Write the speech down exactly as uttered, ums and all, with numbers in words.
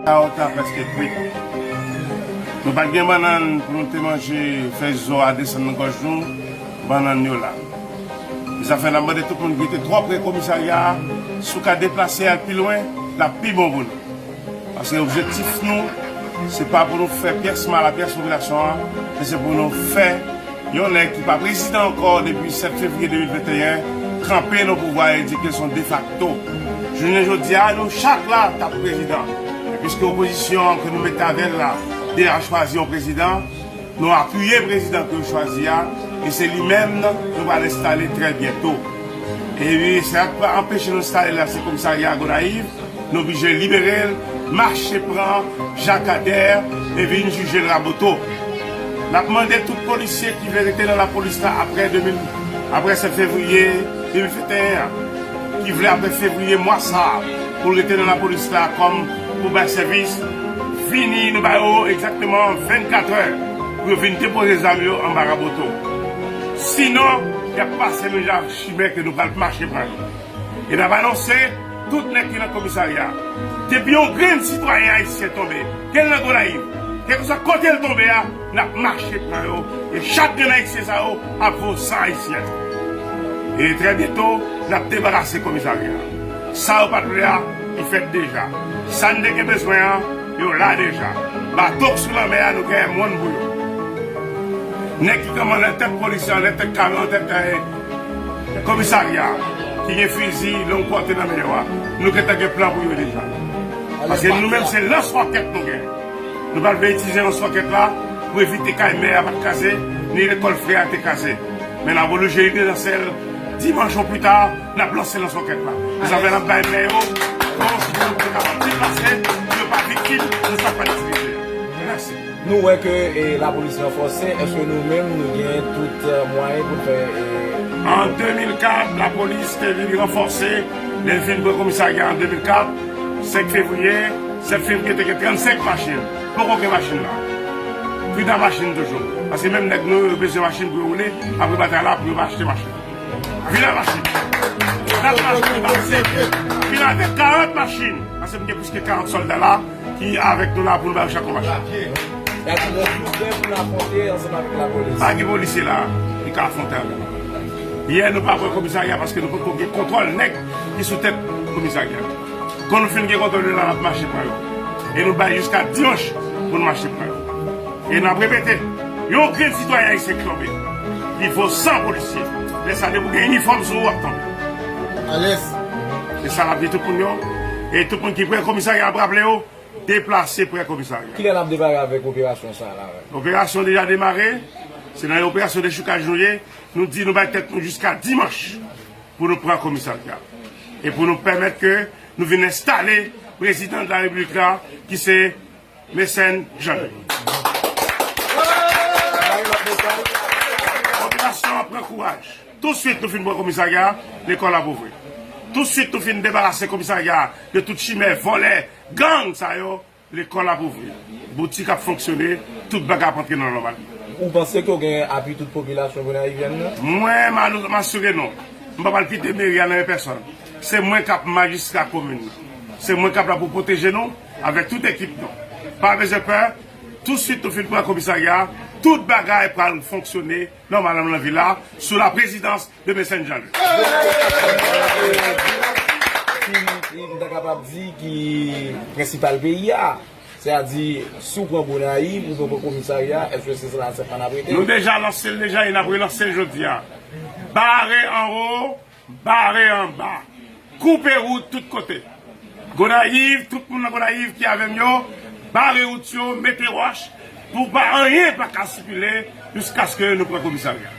Kaota prèske kwit. Nou pa t gen bannann pou nou te manje, fè zo a desann nan gòj nou, bannann yo la. E sa fè n ap mande tout moun ki rete twò pre komisarya a, si w ka deplase al pi lwen, l ap pi bon pou nou. Paske objektif nou, se pa pou nou fè pyès mal a pyès popilasyon an, men se pou nou fè yon nèg ki pa prezidan ankò depi sèt fevriye de mil venteyen kanpe nan pouvwa e di ke se yon defakto. Jounen jodi a, nou chak la t ap prezidan. Men piske opozisyon an ke nou mete avè l la deja chwazi yon prezidan, nou apiye prezidan ke yo chwazi a, e se li menm nou pral enstale trè byento. E wi, sa k pral anpeche nou enstale l la, se komisarya Gonayiv, nou oblije libere l, mache pran Jakadè e vin jije l Raboto. N ap mande tout polisye ki vle rete nan lapolis la apre de mil, apre sèt fevriye de mil venteyen an, ki vle apre fevriye mwa sa a, pou l rete nan lapolis la kòm pou bay sèvis, vini, nou ba yo egzakteman vennkat è pou yo vin depoze zam yo anba Raboto. Sinon, y ap pase menm jan ak chimè ke nou pral mache pran yo. E n ap anonse tout nèg ki nan komisarya a. Depi yon grenn sitwayen ayisyen tonbe, ke l nan Gonayiv, kèlkeswa kote l tonbe a, n ap mache pran yo. E chak grenn ayisyen sa yo ap vo san ayisyen. E trè byento, n ap debarase komisarya a. Sa yo pa t vle a, li fèt deja. Sa n te gen bezwen an, yo la deja. Bato k sou lanmè a, nou genyen mòn pou yo. Nèg ki kòmanse nan tèt polis yo, nan tèt kamyon, nan tèt, eh, komisarya, ki gen fizi long pòte nan men yo a, nou gentan gen plan pou yo deja. Paske nou menm, se lans wòkèt nou gen. Nou pa t vle itilize lans wòkèt la pou evite kay mè a pa t kraze, ni lekòl frè a te kraze. Men n ap oblije li nan sèl dimanch ou pita, n ap lanse lans wòkèt la. E sa fè n ap bay mè yo, bon, pou yo kapab deplase, pou yo pa viktim nan sa k pa t sipoze. Mèsi. Nou wè ke, e, lapolis ranfòse, èske nou menm nou gen tout, e, mwayen pou n fè, e, An de mil kat, lapolis te vin ranfòse, lè l fin pran komisarya an de mil kat, senk fevriye, sèt fevriye te gen trannsenk machin. Poko gen machin la. Pridan machin toujou. Paske menm nèg nou yo bezwen machin pou yo woule, apre batay la pou yo achte machin. Vin ak machin. Dat machin pase. Vin avèk karant machin. Paske m gen plis ke karant sòlda la ki avèk nou la pou nou ba yo chak yon machin. Pa gen polisye la ki ka afwonte avè nou. Yè nou pa pran komisarya paske nou poko gen kontwòl nèg ki sou tèt komisarya. Kan nou fin gen kontwòl yo la, n ap mache pran yo. E nou bay jiska dimanch pou nou mache pran yo. E n ap repete, yon grenn sitwayen ayisyen ki tonbe, li vo san polisye. Lè sa, depi w gen inifòm sou ou, w ap tonbe. Alèz. Se sa n ap di tout moun yo. E tout moun ki pre komisarya ap raple yo, deplase pre komisarya. Kilè n ap demare avèk operasyon sa a la? Operasyon deja demare. Se nan operasyon dechoukaj nou ye. Nou di nou bay tèt nou jiska dimanch pou nou pran komisarya. E pou nou pèmèt ke nou vin enstale prezidan de la repiblik la, ki se Mecène Jean-Louis. Popilasyon an pran kouraj. Tousuit nou fin pran komisarya, lekòl ap ouvri. Tousuit nou fin debarase komisarya de tout chimè, vòlè, gang sa yo, lekòl ap ouvri. Boutik ap fonksyone, tout bagay ap antre nan nòmal. Ou panse ke w gen apui tout popilasyon gonayivyèn nan? Mwen, m a, m asire nou. M pa pral kite meri a nan men pèsonn. Se mwen k ap majistra komin nan. Se mwen k ap la pou pwoteje nou avèk tout ekip nou. Pa bezwen pè, tousuit nou fin pran komisarya, tout bagay pral fonksyone nòmalman nan vil la, sou la prezidans de Mecène Jean-Louis. Ki, ki, m ta kapab di ki prensipal peyi a. Sètadi, si w pran Gonayiv, ou pran komisarya, èske se sa sèlman n ap rete? Nou deja lanse l deja e n ap relanse l jodi a. Bare anwo, bare anba. Koupe wout tout kote. Gonayiv, tout moun nan Gonayiv ki avè m yo, bare wout yo, mete wòch, pou pa anyen pa ka sikile jiskaske nou pran komisarya.